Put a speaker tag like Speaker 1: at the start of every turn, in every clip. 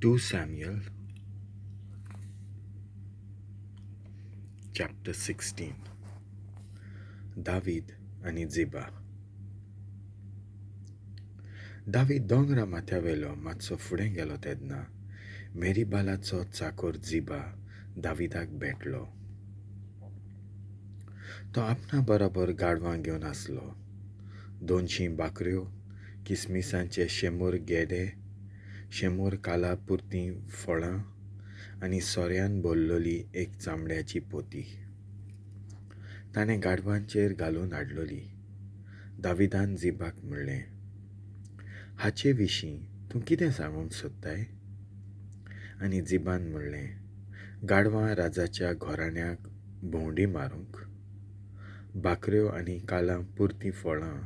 Speaker 1: 2 Samuel chapter 16. David आनी जिबा. दावीद दोंगरा माथ्यावेलो मातसो फुडें गेलो तेन्ना मेरीबालाचो चाकोर जिबा दाविदाक भेटलो. तो आपणा बरोबर गाडवां घेवन आसलो. 200 बाकऱ्यो, किसमिसांचे 100 गेडे, 100 काला पुरतीं फळां आनी सोऱ्यान भरलेली एक चामड्याची पोती ताणें गाडवांचेर घालून हाडलोली. दाविदान जिबाक म्हणलें, हाचे विशीं तूं कितें सांगूंक सोदताय? आनी जिबान म्हणलें, गाडवां राजाच्या घराण्याक भोंवडी मारूंक, बाकऱ्यो आनी कालां पुरतीं फळां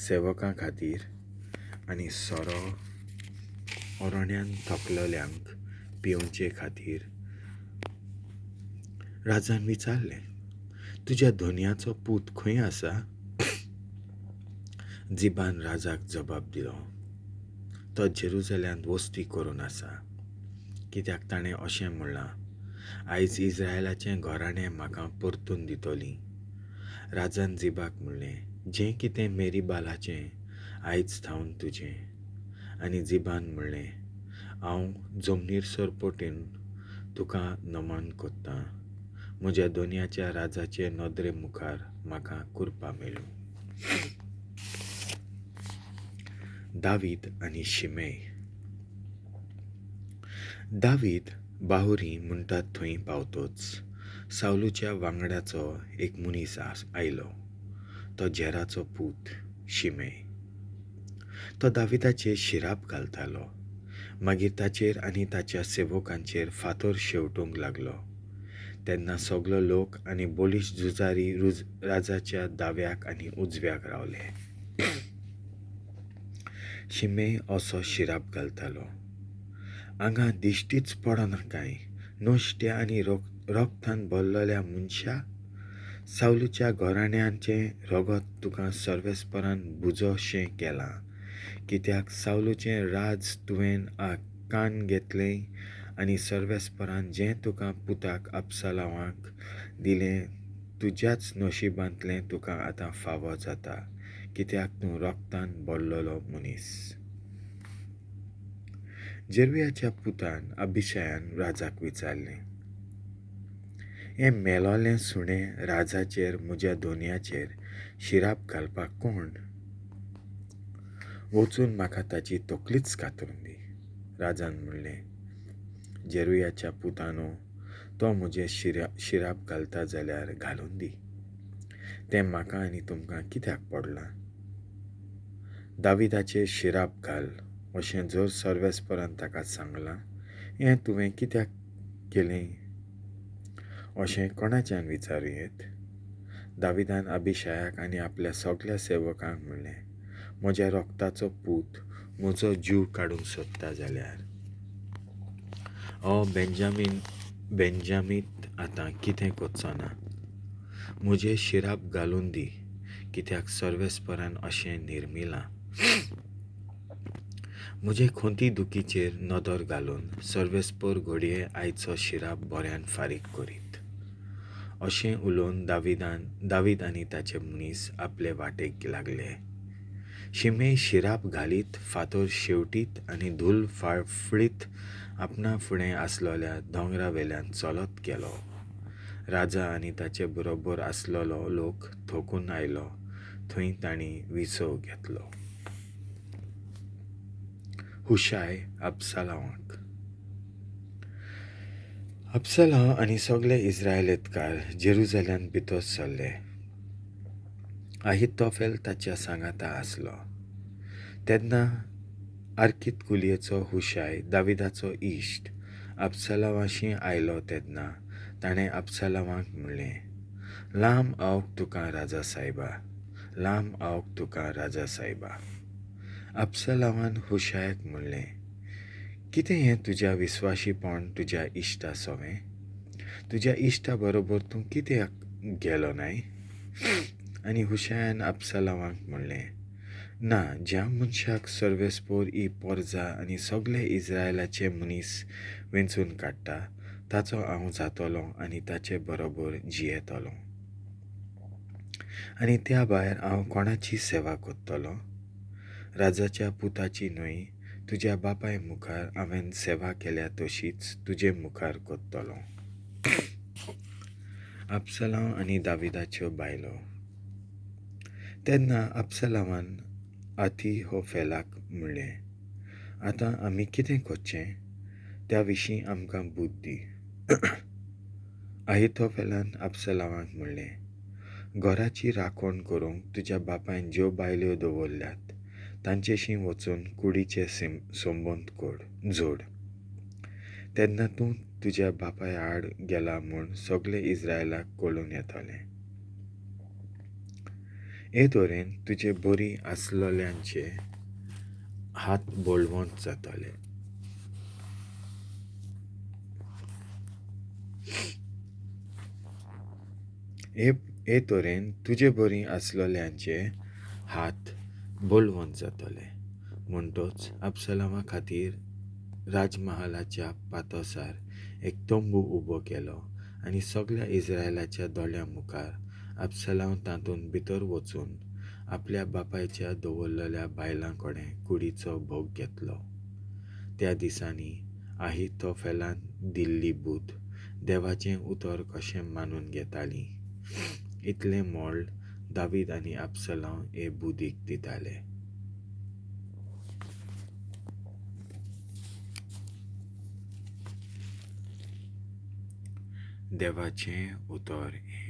Speaker 1: सेवकां खातीर आनी सोरो अरण्यान थकलेल्यांक पिवचे खातीर. राजान विचारलें, तुज्या धनयाचो पूत खंय आसा? जिबान राजाक जबाब दिलो, तो जेरुजल्यांत वस्ती करून आसा, कित्याक ताणें अशें म्हणलां, आयज इस्रायलाचें घराणें म्हाका परतून दितली. राजान जिबाक म्हणलें, जें कितें मेरीबालाचें आयज थावन तुजें. आनी जिबान म्हणलें, हांव जमनीर सरपटेन तुका नमन कोत्तां, म्हज्या दोनयाच्या राजाचे नदरे मुखार म्हाका कुरपा मेळूं. दावीद आनी शिमेय. दावीद बाहुरी म्हणटात थंय पावतोच सावलूच्या वांगडाचो एक मनीस आयलो, तो जेराचो पूत शिमेय. तो दाविदाचेर शिराप घालतालो. मागीर ताचेर आनी ताच्या सेवकांचेर फातर शेंवटूंक लागलो. तेन्ना सगलो लोक आनी बळिश्ट झुजारी राजाच्या दाव्याक आनी उजव्याक रावले. शिमेय असो शिराप घालतालो, आंगा दिश्टीच पडना कांय, नश्ट्या आनी रोगतान भरलेल्या मनशा, सावलूच्या घराण्यांचें रगत तुका सर्वेस्परान बुजोशें केलां, कित्याक सावलूचें राज तुवें कान घेतलें आनी सर्वेस्परान जें तुका पुताक अबसालावाक दिलें तुज्याच नशिबांतलें तुका आतां फावो जाता, कित्याक तूं रगतान भरलेलो मनीस. जेरुयाच्या पुतान अभिशयान राजाक विचारलें, हें मेलोलें सुणें राजाचेर म्हज्या दोनयाचेर शिराप घालपाक कोण? वचून म्हाका ताची तकलीच कातरून दी. राजान म्हणलें, जेरुयाच्या पुतानो, तो म्हजें शिराप घालता जाल्यार घालून दी, तें म्हाका आनी तुमकां कित्याक पडलां? दाविदाचेर शिराप घाल अशें जर सर्वेस्परान ताका सांगलां, हें तुवें कित्याक केलें अशें कोणाच्यान विचारूं येत? दाविदान अभिशयाक आनी आपल्या सगल्या सेवकांक म्हणलें, म्हज्या रगताचो पूत म्हजो जीव काडूंक सोदता जाल्यार हो बेंजामीत आतां कितें करचो ना? म्हजें शिराप घालून दी, कित्याक सर्वेस्परान अशें निर्मिलां. म्हजे खोंती दुखीचेर नदर घालून सर्वेस्पर घडये आयचो शिराप बऱ्यान फारीक करीत. अशें उलोवन दावीद आनी ताचे मनीस आपले वाटेक लागले. शिमेय शिराप घालीत, फातर शेंवटीत आनी धूल फाफडीत आपणा फुडें आसलेल्या दोंगरा वेल्यान चलत गेलो. राजा आनी ताचे बरोबर आसलेलो लोक थकून आयलो थंय तांणी विसव घेतलो. हुशाय अबसालावाक. अबसालांव आनी सगळे इस्रायलेतकार जेरुजल्यांत भितर सरले. आहितोफेल ताच्या सांगाता आसलो. तेन्ना आर्कित कुलयेचो हुशाय दाविदाचो इश्ट अबसालावाशी आयलो. तेन्ना ताणें अबसालावाक म्हणलें, लांब आवक तुका राजा सायबा, लांब आवक तुका राजा सायबा. अबसालावान हुशायाक म्हणलें, कितें हें तुज्या विस्वाशीपण तुज्या इश्टा सोवें? तुज्या इश्टा बरोबर तूं कित्याक गेलो नाय? आनी हुशायान अबसालावाक म्हणलें, ना, ज्या मनशाक सर्वेस्पोर ही पोरजा आनी सगळे इस्रायलाचे मनीस वेंचून काडटा ताचो हांव जातलो आनी ताचे बरोबर जियेतलो. आनी त्या भायर हांव कोणाची सेवा करतलो? राजाच्या पुताची न्हय, तुज्या बापाय मुखार हांवें सेवा केल्या तशीच तुजे मुखार करतलो. अबसलांव आनी दाविदाच्यो बायलो. तेन्ना अबसलांवान आथिहोफेलाक म्हणलें, आतां आमी कितें करचें त्या विशीं आमकां बुद्द दी. आहितोफेलान अबसलांवाक म्हणलें, घराची राखण करूंक तुज्या बापायन ज्यो बायल्यो दवरल्यात तांचेशी वचून कुडीचे संबंद जोड. तेन्ना तूं तुज्या बापाय आड गेला म्हूण सगळे इस्रायलाक कळून येतलें. हे तरेन तुजे बरी आसलेल्यांचे हात बळवंत जातले. हे तरेन तुजे बरी आसलेल्यांचे हात बळवंत जातले. म्हणटच अबसलामा खातीर राजमहालाच्या पातोसार एक तंबू उबो केलो आनी सगळ्या इस्रायलाच्या दोळ्यां मुखार अबसलांव तातूंत भितर वचून आपल्या बापायच्या दवरलेल्या बायलां कडेन कुडीचो भोग घेतलो. त्या दिसांनी आहितोफेलान दिल्ली बूद देवाचें उतर कशें मानून घेताली इतलें मोल दावीद आनी अबसलांव हे बुदीक दिताले. देवाचें उतर हें.